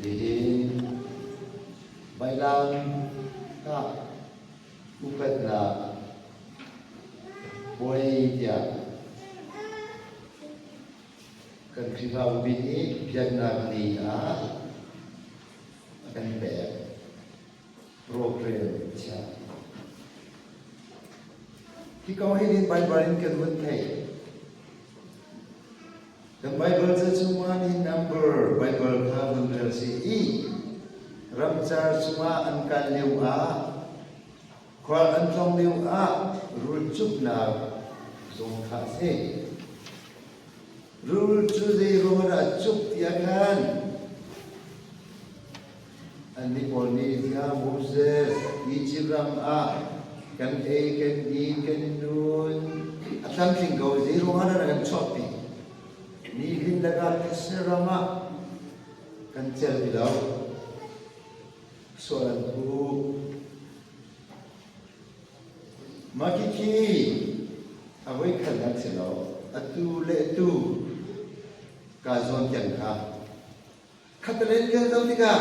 Nihin Vailam tah upatnak puai tiah kan Khrihfabu nih biaknak ni ah a kan pek program chiah. Hi kong hi nih Baibal in kan vun theih. Kan Baibal ca chungah ni number Baibal kha vun rel si i ramcar chungah an kal lio ah khual an tlawng lio ah rul cuknak zong kha a si. Rul cu zei ruangah dah a cuk ti ah khan annih pawl nih tiah Moses Egypt ram ah kan ei kan din kan nun a tlamtling ko zei ruangah dah na kan chuahpi nihin lakah thetse ram ah kan cel ti lo sual an phu mah khi a voi khatnak si lo atu le atu kaa zawn tiang kha Khatalei kan zoh tikah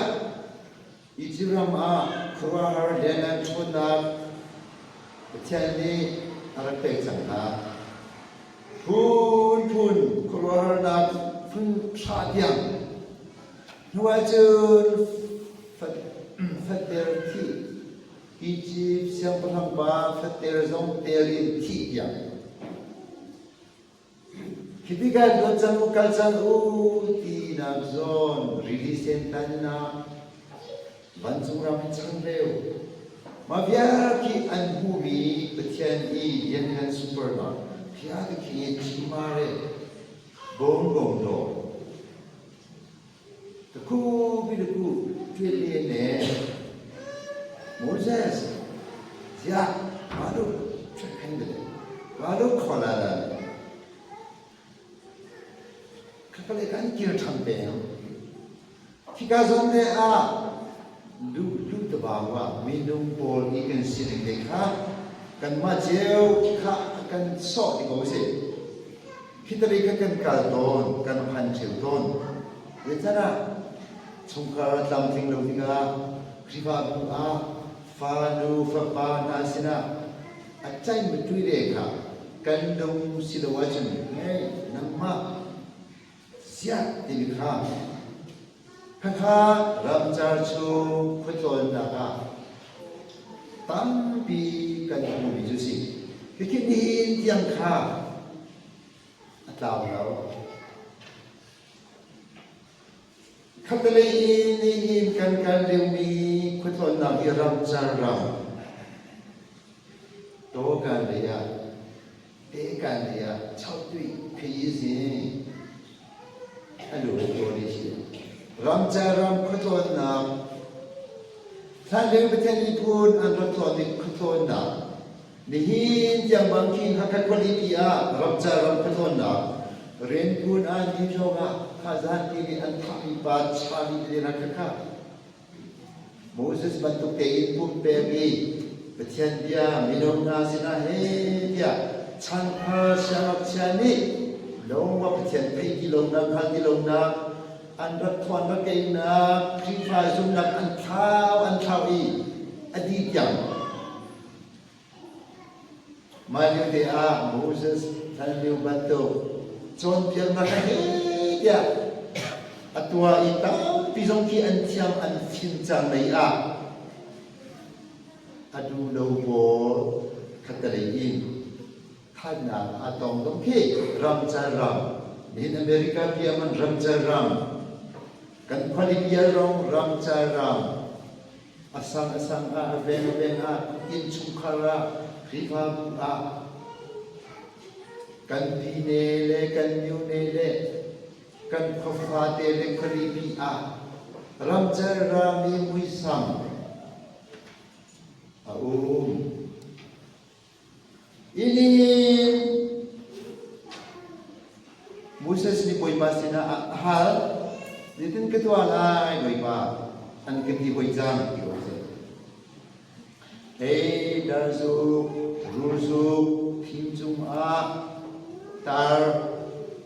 Egypt ram ah khuaruahhar lianngan ṭhawnnak Pathian nih a rak pek cang hna. Phunphun khuaruahharnak phun hra tiang hnu ahcun fater thih Egypt siangpahrang pa fater zong tel in thih tiang Khi tikah luat cang u, kal cang u tinak zawn rili sen tannak vancung ram in changreu mah vial khi an hmuhmi Pathian i lianngan sunparnak phiate khi chimare bawm bawm do Taku bidaku tuet ne Moses ziah balu ṭhen de balu khola la khakale kan kir ṭhan peng khika zawn te ah lu lu tabawa minung pawl i kan sining te kha kanmah cio kha kan sawh ti ko si Hitali kha kan kal tawn, kan phan ṭheo tawn. Zeicahdah chungkhar a tlamtling lo tikah Khrihfabu ah fanu fapa hna sinah a caih tui le kha kan lung si lo ahcun hey nangmah ziah timi kha khakha ramcar chung khuatlawnnak ah tampi kan hmuhmi cu si. Hikhi nihin tiang kha a tlau lo. Khatlei in nihin kan kal liomi khuatlawnnak hi ramcar ram tawkan lei ah tekan lei ah chauhtui phei a lu tawn i si. Ramcar ram khuatlawnnak hlanlio Pathian miphun an rak tlawn i khuatlawnnak Nihin tiang bang khin Hakha khualipi ah ramcar ram khuatlawnnak Renphun ah New York ah khazan ti nih an thahmi pa Charlie te hna kha kha Moses bantuk tein pumpek i Pathian bia mino hna sinah he tiah chanthar siangngakchia nih lawngwa Pathian theih ti lonak hngal ti lonak an rak thuan rak keinak Khrihfa zumhnak an thlau an thlau i a dih tiang Mah lio te ah Moses hlanlio bantuk cawnpiaknak a he tiah a tuah i tampi zong khi an thiam an fim cang lei ah a duh lo pawl khattelei in thannak aa tong zong khi ramcar ram nihin America pi ah man ramcar ram kan khualipi rong ramcar ram A sang a sang ah, a veng a veng ah, innchungkhar ah, Khrihfabu ah, kan pine le kan myone le kan khuafate le khualipi ah ramcar rami muisam a um. Inin Moses nih Bawipa sinah a hal, zeitin ka tuah lai Bawipa, an ka ti hoi cang ti ko seh. Hei darzuk, rulzuk, thing cungah tar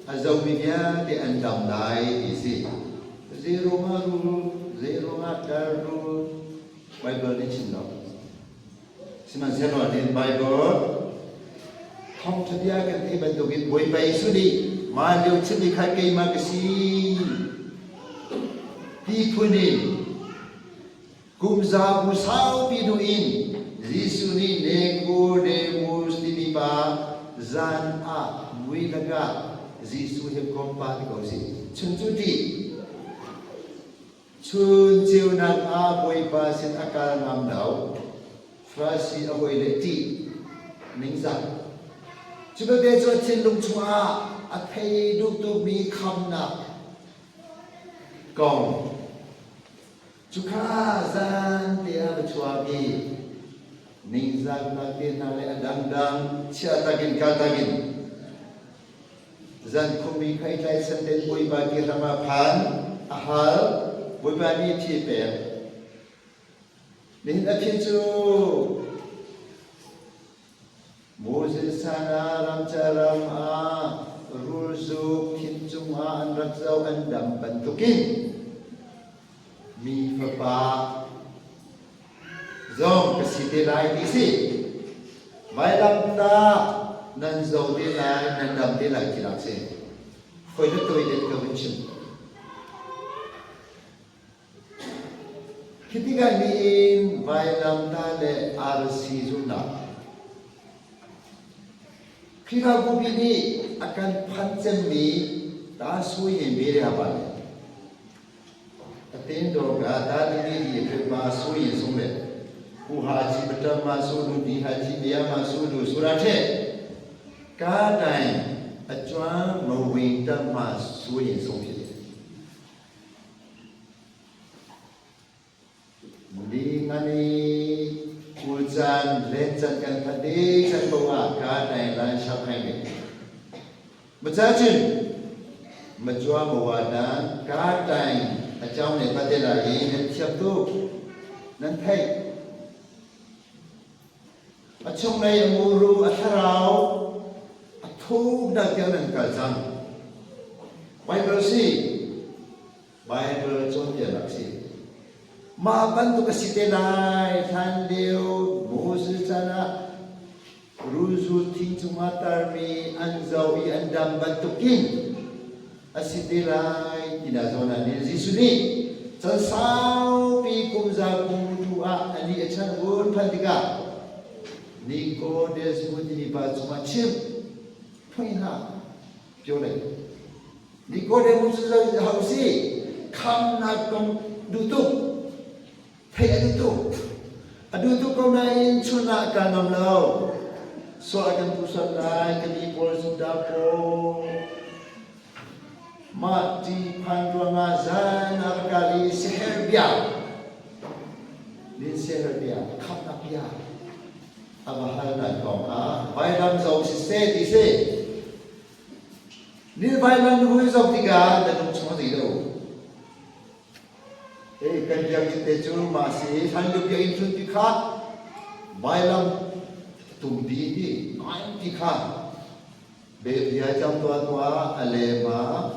a zomi vialte an dam lai ti si. Zei ruangah rul, zei ruangah tar rul, Bible nih chim lo. Sihmanhsehlaw nih Bible thawngṭha bia kan theih bantukin Bawipa Jesuh nih mah lio chimmi kha keimah ka si ti phun in kum zabu saupi hnu in Jesuh nih Nicodemus timi pa zan ah mui lakah Jesuh he kom pa ti ko si. Chun cu ṭih. Chun ceunak ah Bawipa sin a kal ngam lo. Farasi a hawile ṭih, ningzak. Cu belte cu a thinlung chungah a thei duh tukmi khamnak kong cukha zan te ah va chuak i ningzaknak te hna le a dangdang chia takin kal takin Zankhummi kha i tlaihchan tein Bawipa ti hram ah phan, a hal, Bawipa nih a thi a pek. Nihin a thi cu Moses chan ah ramcar ram ah rulzuk thin cungah an rak zoh an dam bantukin mi fapa zong ka si te lai ti si. Vailamtah nan zo te lai, nan dam te lai ti nak si. Foi na tawi den ka vun chim. Khi tikah nihin vailamtah le arsi zumhnak Khrihfabu pi nih a kan phanh cemmi ta sui he mere ha le အသင်းတော်ကသားသမီးတွေအတွက်မှာစိုးရင်ဆုံးတယ်။ကိုဟာကြီးပထမဆိုလူဒီဟာကြီးတရားမှာဆိုလူဆိုတာထက်ကားတိုင်အကျွမ်းမဝင်တတ်မှစိုးရင်ဆုံးဖြစ်တယ်။ဒီငါနေကိုချန်လက်ချန်ကန်ဖတ်တဲ့ချန်ဘဝကားတိုင်လမ်းလျှောက်ခိုင်းတယ်။မချချင်း မကြွားမဝါတန်ကားတိုင်အကြောင်းနဲ့ပတ်သက်လာရင်နချက်တို့နန်ထိုက်အချုံလေးအမူရူအထရောအထိုးဒါကြနန်ကဇန် Bible si Bible cawnpiaknak si mah bantuk a si te lai hlan lio Moses chan ah Rulzul thing cungah tarmi an zoh i an dam bantukin a si te lai ti na zawn ah nih Jesuh nih chan saupi kum za kum tu ah a ni a chan vun phanh tikah Nicodemus timi pa cungah chim phung hlah pio lei Nicodemus cu ho si khamnak kong duh tuk Theih a duh tuk. A duh tuk ko nain chun ah kaa ngam lo. Sual kan tu sual lai, ka mi pawl Judah pawl. Mah ti phan ruangah zan ah ka kal i seher bia, min seher bia, khamnak bia a va halnak kong ah vailam zoh siseh ti si. Ni vailam na vui zoh tikah na lung chung a zei lo. Hei kan biakinn te cu mah si i hlanlio biakinn hlun ti kha vailam tumpi ti ngai ti kha bia cang tuah tuah a lem ah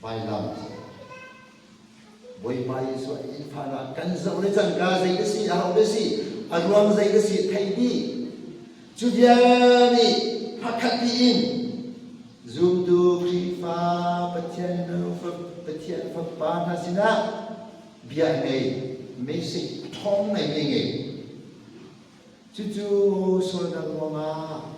vailam Bawipa Jesuh inn phan ah kan zoh le cangka zei ka si aho ka si a ruang zei ka si thei dih cu bia nih pakhat tiin Zumtu Khrihfa Pathian nu Pathian Fapa hna sinah bia ngei message ṭhawng ngeimi ngei. Cucu sualnak ruangah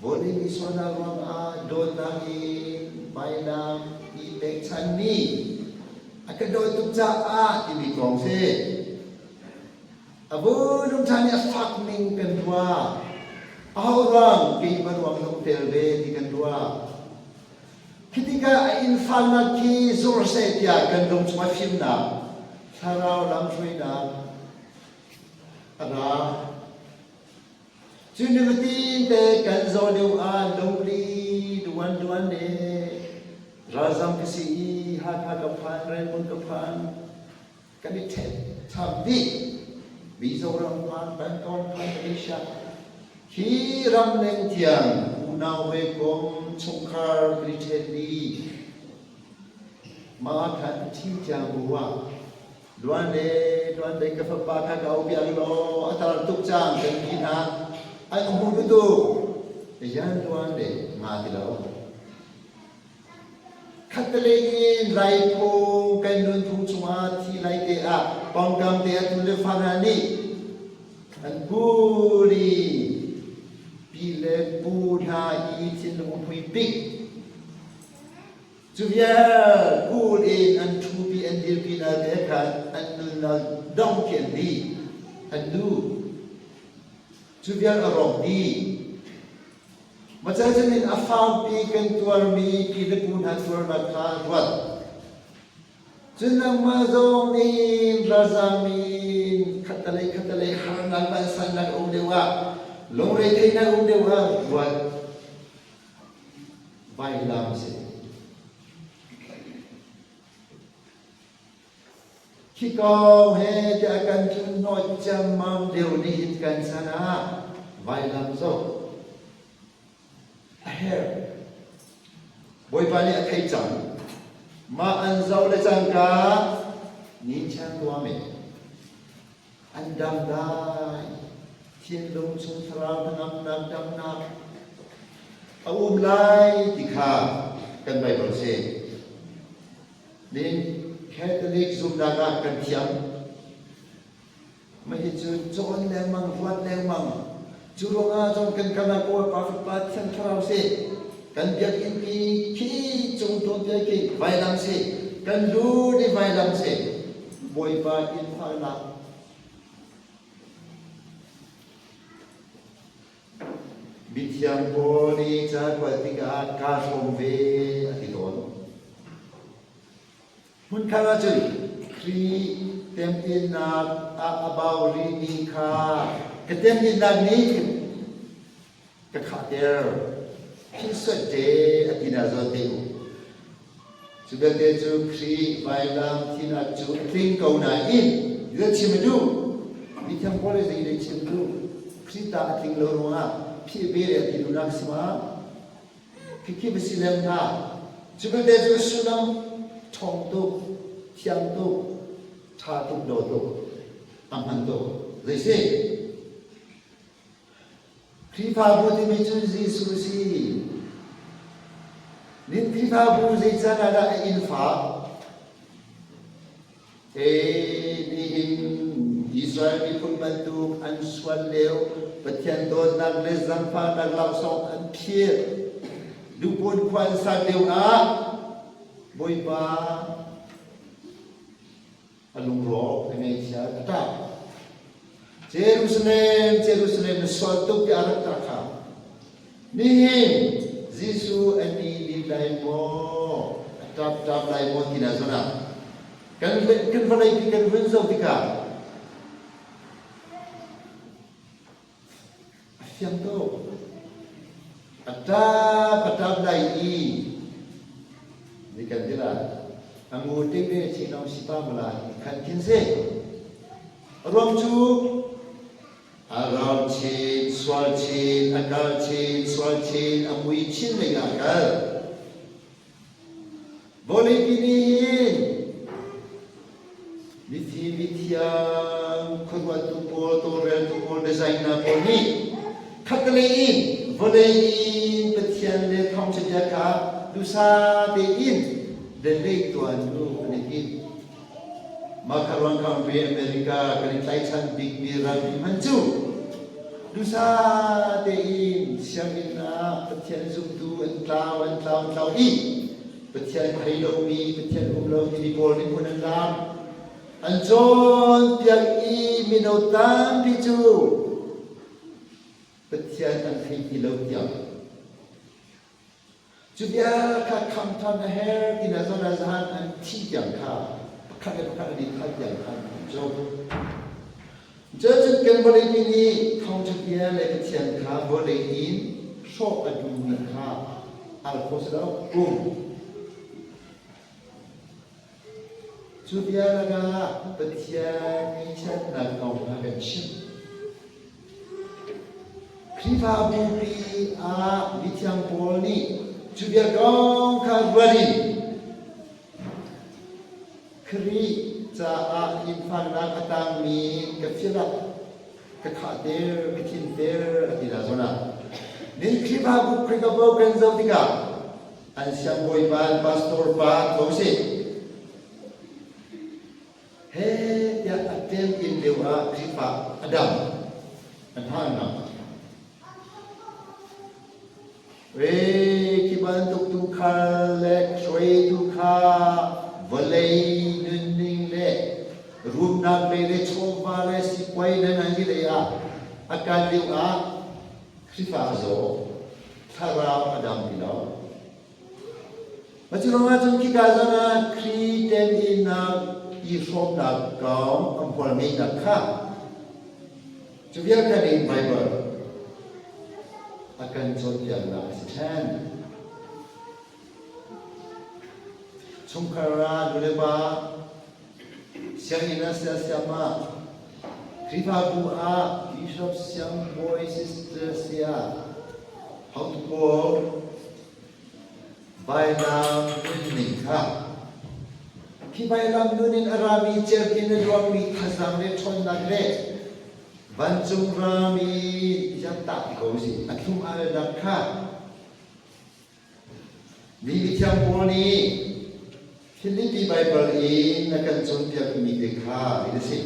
vawlei mi sualnak ruangah dawtnak in vailam i pekchanmi a ka dawt tuk caah timi kong si. A vunung ṭhan i a fak ning kan ruah. Aho ruang keimah ruang zong tel ve ti kan ruah. Khi tikah a innfalnak khi zur seh tiah kan lung chungah fimnak, thlarau lamhruainak a ra. Cu nifatin te kan zaw lio ah lungli duan duan le ralzam ka si i Hakha ka phan, Rangoon ka phan, Kan i ṭhen chap dih. Mizoram phan, Bangkok phan, Malaysia hi ramleng tiang unau hawikom chungkhar kan i ṭhen dih. Mah khan a thi tiang bu ah Luan le luan le ka fapa kha ka aupiak law a tar tuk cang kan ti hna. An hmu tu yan luan le nga ti lo. Khattelei in Laiphung kan nunphung chungah thi lai te ah pawngkam te ah tu le fa hna nih an kul i pi le pu hna i thinlung phui bik cu vial kul in an ṭhupi an dirpi hna te khan an nunnak dong khi an dih an nu cu vial a rawk dih. Macacun in a fakpi kan tuarmi pi le pu hna tuarnak kha ruat. Cun nangmah zong nih ralzaam in khattalei khattalei harnak vansannak um deuh ah lungretheihnak um deuh ah ruat. Vailam si. Hi kong he tiah kan tlun hnawh ciammam lio nihin kan chan ah vailam zoh a herh. Bawipa nih a theih cang. Mah an zoh le cangka ninchan tuah men. An dam dai. Thinlung chung thlarau hnangamnak damnak a um lai ti kha kan Baibal si. Nin Catholic zumhnak ah kan thiam. Mah hi cu cawn lengmang, ruat lengmang. Cu ruangah cun kan kalnak Bawipa Fapa Thiang Thlarau si. Kan biakinn pi khi cung tuanbia khi vailam si. Kan lu ni vailam si. Bawipa inn fahnak Mithiang Paul nih ca kuat tikah kaa hrawm ve a ti tawn. Hmunkhat ahcun Khrih temtinnak ah a bau rihmi kha ka temtinnak nih ka khahter. Philhsuat te a ti na zawn te u. Cu belte cu Khrih vailam thinak cu a tling ko nain zeidah chim a duh? Mithiang Paul nih zeidah chim a duh? Khrih ta a tling lo ruangah phih ve le a ti duhnak si ma? Khikhi va si lem hna. Cu belte cu sullam ṭhawng tuk, thiang tuk, ṭha tuk, daw tuk, a hman tuk. Zei si? Khrihfabu timi cu Jesuh a si. Nin Khrihfabu zei can ah dah a inn fak? Ee, nihin Israel miphun bantuk an sual lio Pathian dawtnak le zaangfahnak laksawng an phir. Lupun khua an sak lio ah Bawipa a lungrawk a ngaihchiat a ṭap. Jerusalem, Jerusalem na sual tuk tiah a rak ṭah kha. Nihin Jesuh a ni lit lai maw, a ṭap ṭap lai maw ti na zawn ah kan kan vawleipi kan vun zoh tikah A fiang tuk. A ṭap a ṭap lai i ni kan ti lai. A ngu ting le chinong sipa mala ti khan khin si. A ruang cu a ral chin, sual chin, a kal chin, sual chin, a mui chin lei ah a kal. Vawleipi nih hin mithi mithiang khuaruattu pawl, tawlreltu pawl, designer pawl nih khattelei in vawlei in Pathian le thawngṭha bia kha duhsa tein delei tuan u an i tim. Mah kha ruang khan ve America kan i tlaichan bikmi rampi hmanh cu duhsa tein sianginn ah Pathian zumtu an tlau an tlau an tlau i Pathian thei lomi Pathian um lo timi pawl nih hmun an lak. An cawnpiak i mino tampi cu Pathian an thei ti lo tiang Cu bia kha kham ṭhan a herh ti na zawn ah zahan an thi tiang kha pakhat le pakhat an i that tiang khan an cawk. Cucun kan vawleipi nih thawngṭha bia le Pathian kha vawlei in hrawh a duhmi kha al khawh si lo um. Cu bia lakah Pathian nih chiatnak kong kha kan chimh. Khrihfabu pi ah mithiang Paul nih cu bia kong kha ruat in. caah infaknak a tangmi ka fial ah ka khahter, ka thinter a ti hna zawn ah. Nin Khrihfabu Khrihfabo kan zoh tikah an siangbawi pa, an pastor pa ko si. He tiah a ṭem in lio ah Khrihfa a dam, an hal ngam. Ve khi bantuk tuukhal le hruaitu kha vawlei nunning le rumnak lei le chawva le sipuai le nan lei ah a kal lio ah Khrihfa a zaw, thlarau a dam ti lo. Maculong ahcun khika zawn ah Khrih temhinnak i hrawmnak kong a hmual ngeihnak kha cu vial khan in Baibal a kan cawnpiaknak a si ṭhan. Chungkhar ah nulepa sianginn ah siasiam ah Khrihfabu ah bishop, siangbawi, sister, saya, hotu pawl Vailam nunning kha khi vailam nun in a rami cerhti na luangmi thazaang le ṭhawnnak le vancung rami iang ti ko si a thlum alnak kha mi mithiang pawl nih Filipi Baibal in a kan cawnpiakmi te kha a si.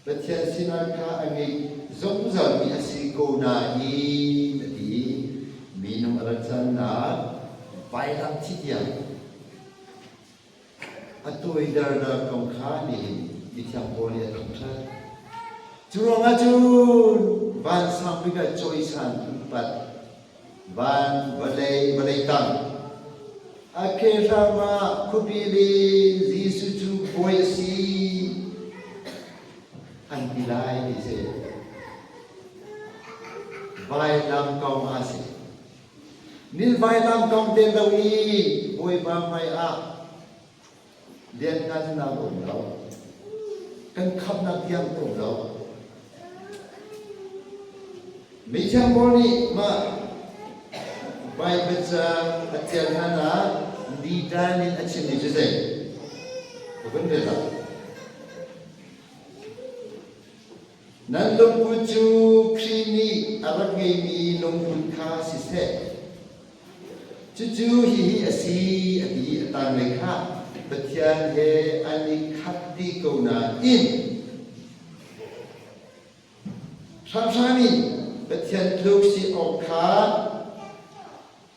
Pathian sinah kha a ngeih zungzalmi a si ko nain a ti. Minung a rat cannak vailam thi tiang a toidarnak kong kha nihin mithiang Paul nih a thangṭhat. Cu ruangah cun vansang bik ah cawisan upat van vawlei vawlei tang a ke hram ah khuapi lin Jesuh cu bawi a si an ti lai ti si. Vailam kong a si. Nil vailam kong te lo i Bawipa hmai ah lianngannak a um lo. Kan khamhnak tiang a um lo. Mithiang Paul nih mah Baibal ca a ṭial hlan ah nitan in a chimmi cu zei? Ka vun rel lai. Nan lungput cu Khrih nih a rak ngeimi lungput kha siseh. Cucu hihi a si a ti i a tanglei kha Pathian he an i khat dih ko nain hramhram in Pathian tluk si awk kha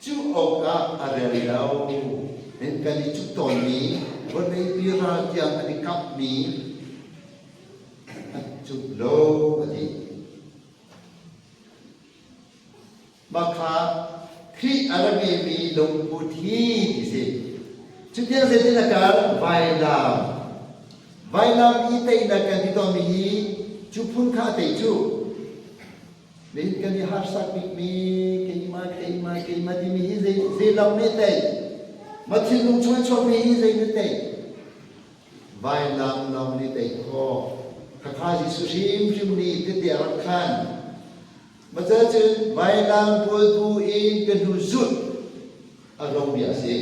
cuh awkah a rel lo. Nan kan i cuh tawnmi vawleipi ral tiang an i kapmi a cuh lo a ti. Mah kha Khrih a ra ngeimi lungput hi ti si. Cutiang zeitin a kal? Vailam. Vailam i teinak kan ti tawnmi hi cu phun kha a tei cu. Nihin kan i harsak bikmi keimah, keimah, keimah timi hi zei, zei lam nih tei? Ma thinlung chung chuakmi hi zei nih tei? Vailam lawng nih tei khawh. Khakha Jesuh hrimhrim nih tete a rak khan. Maca cun vailam pawl bu in ka hnu zulh a ro bia a si.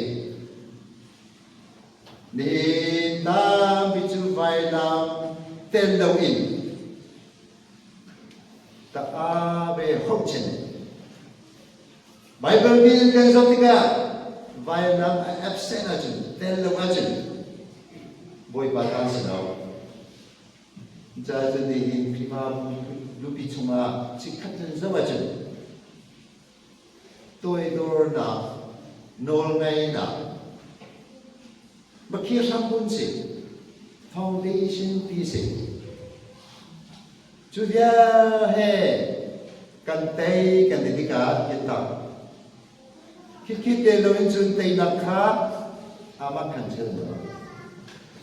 Nihin tampi cu vailam tel loin ta aa ve hauh chin. Baibal mi in kan zoh tikah vailam a absent ahcun tel lo ahcun Bawipa ta si lo. Cucaah cun nihin Khrihfabu lupi chungah chikkhat nan zoh ahcun toidornak, nawlngaihnak, makhir hrambunh si, foundation pi si. Cu vial he kan tei kan ti tikah biatak Khitkhi te loin cun teinak kha amah khan chel lo.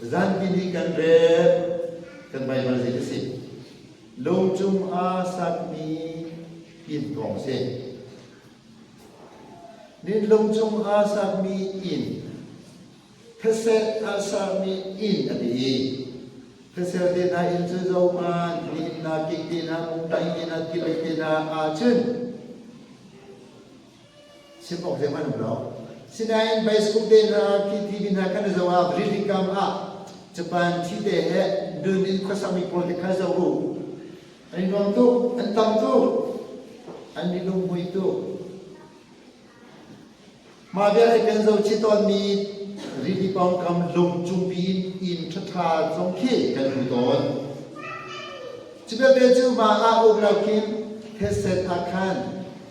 Zanpi ni kan rel kan Baibal zei a si. Lo cung aa sakmi inn kong si. Nin lung cung aa sakmi inn, thesel aa sakmi inn a ti i thesel te hna inn cu zohman, inn hna, kik te hna, mungtai te hna, tilei te hna ahcun Chim awk zeihmanh um lo. Sinain bicycle te hna, khi TV hna kan i zoh ah rili kam ah Japan thi te he dun in khuasakmi pawl te kha zoh u. An i nuam tuk, an tam tuk, an i lunghmui tuk. Mah vialte kan zohchih tawnmi rili pawngkam lung cungpi in inn ṭhaṭha zong khi kan hmu tawn. Cu belte cu mah ah um lo khin thetse ah khan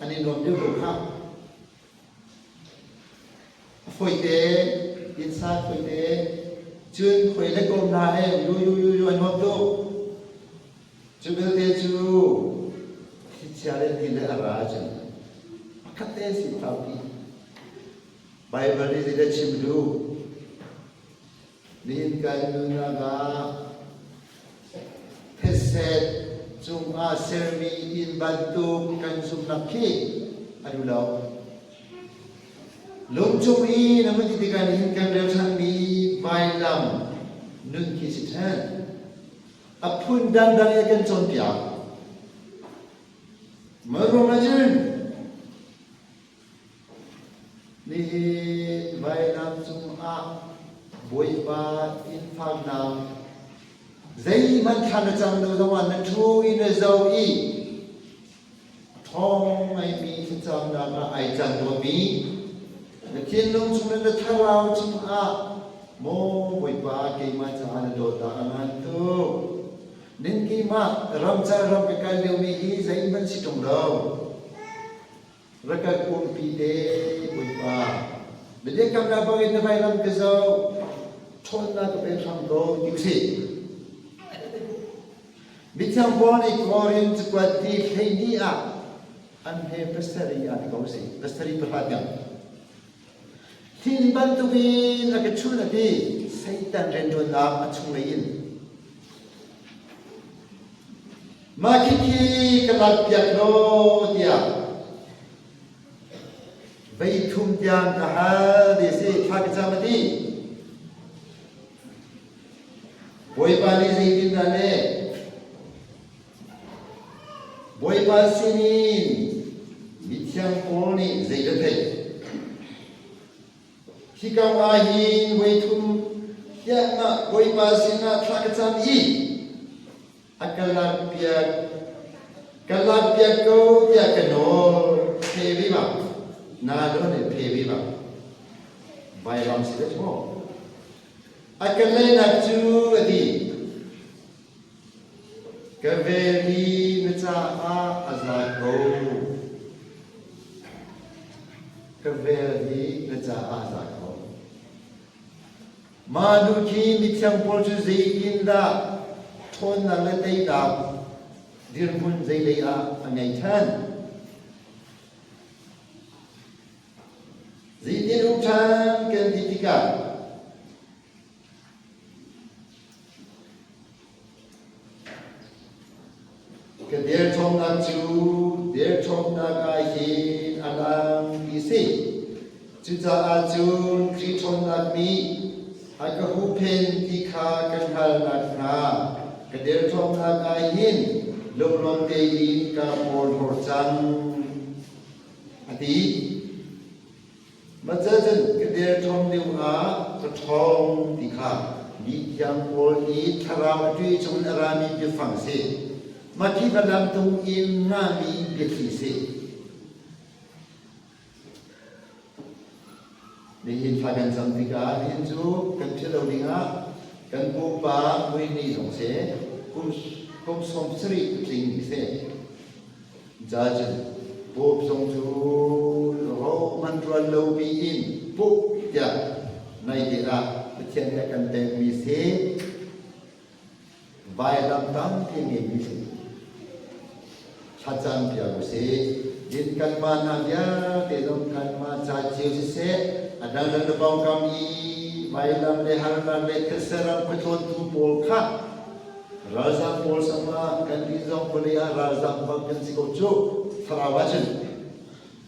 an i nuam deuh ko khah. A fawite, innsa fawite, cun khoi le kom hna he yu yu yu yu a nuam tuk. Cu belte cu thlichia le ti le a ra cun pakhat te si tlaupi. Baibal nih zeidah chim duh? Nihin kan nunnak ah thetse cungah sermi inn bantuk kan zumhnak khi a duh lo. Lungcung i na vun ti tikah nihin kan rel ṭhanmi vailam nun khi si ṭhan. A phun dangdang i a kan cawnpiak. Mah ruang ahcun Nihin vailam cungah Bawipa inn faknak zeihmanh thla na cam lo zongah na ṭhu i na zoh i a ṭhawng ngaimi thlacamnak ah ai cang tawnmi na thinlung chung le na thlarau chungah maw Bawipa keimah caah na dawtnak a ngan tuk nin keimah ramcar ram ka kal liomi hi zeihmanh si ṭung lo Rak kan umpi te Bawipa. Na biakamnak bangin na vailam ka zoh. Ṭhawnnak ka pe hram ko ti usih. Mithiang Paul nih Korin cakuat ti 12 ah an he pasarih ah ti ko usih. Pasarih pahra tiang. Thin bantukin a ka chun a ti. Satan rianṭuannak a chunglei in. Mah khikhi ka lakpiak law tiah vei thum tiang ka hal ti a si. Thla ka cam a ti. Bawipa nih zeitindah le Bawipa sinin mithiang Paul nih zei ka theih? Hi kong ah hin voi thum tiah Bawipa sinah thla ka cam i A ka lakpiak, ka lakpiak ko tiah ka nawl. Phe ve bang. Na nawl nih phe ve bang. Vairam si dek maw? A ka leinak cu a ti. Ka vel i na caah a za ko. Ka vel hi na caah a za ko. Mah nu khi mithiang pawl cu zeitindah ṭhawnnak le teinak dirhmun zeilei ah a ngei ṭhan? Zeitin um ṭhan kan ti tikah Ka derthawmnak cu derthawmnak ah hin a lang ti si. Cucaah cun Khrih ṭhawnnak nih a ka huhphenh ti kha ka hngalh nakhnga ka derthawmnak ah hin lunglawm tein kaa porhlaw cang, a ti. Macun ka derthawm lio ah ka ṭhawng ti kha mithiang pawl i thlarau a ṭui chungin a rami biafang a si. Mah khi va lamtung in ngahmi biathli a si. Nihin thla kan cam tikah nihin cu kan philh lo dingah kan pupa mui ni zong si, kum kum 70 tling ni si. Cacun Pope zong cu Roman ṭuan lopi in Pope tiah naite ah Pathian nih a kan pekmi si vailam tampi ngeimi si. Thlacam piak usih. Din kanmah hna vialte zong kanmah ca cio siseh, a dangdang na pawngkam i vailam le harnak le thetse-ram khuatlawntu pawl kha Ralzam pawl sangah kan nih zong vawlei ah ralzam bang kan si ko cu thlarau ahcun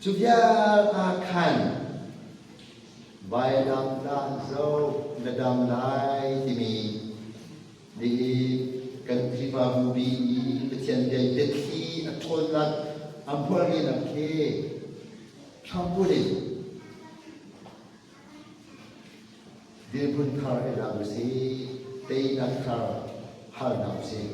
cu vial ah khan vailam tah zo na dam lai timi nihin kan Khrihfabu bi i Pathian bia biathli a ṭhawnnak a hmualngeihnak khi hrambunh in Dirhmun thar i lak usih. Nihnak kha hal hna usih.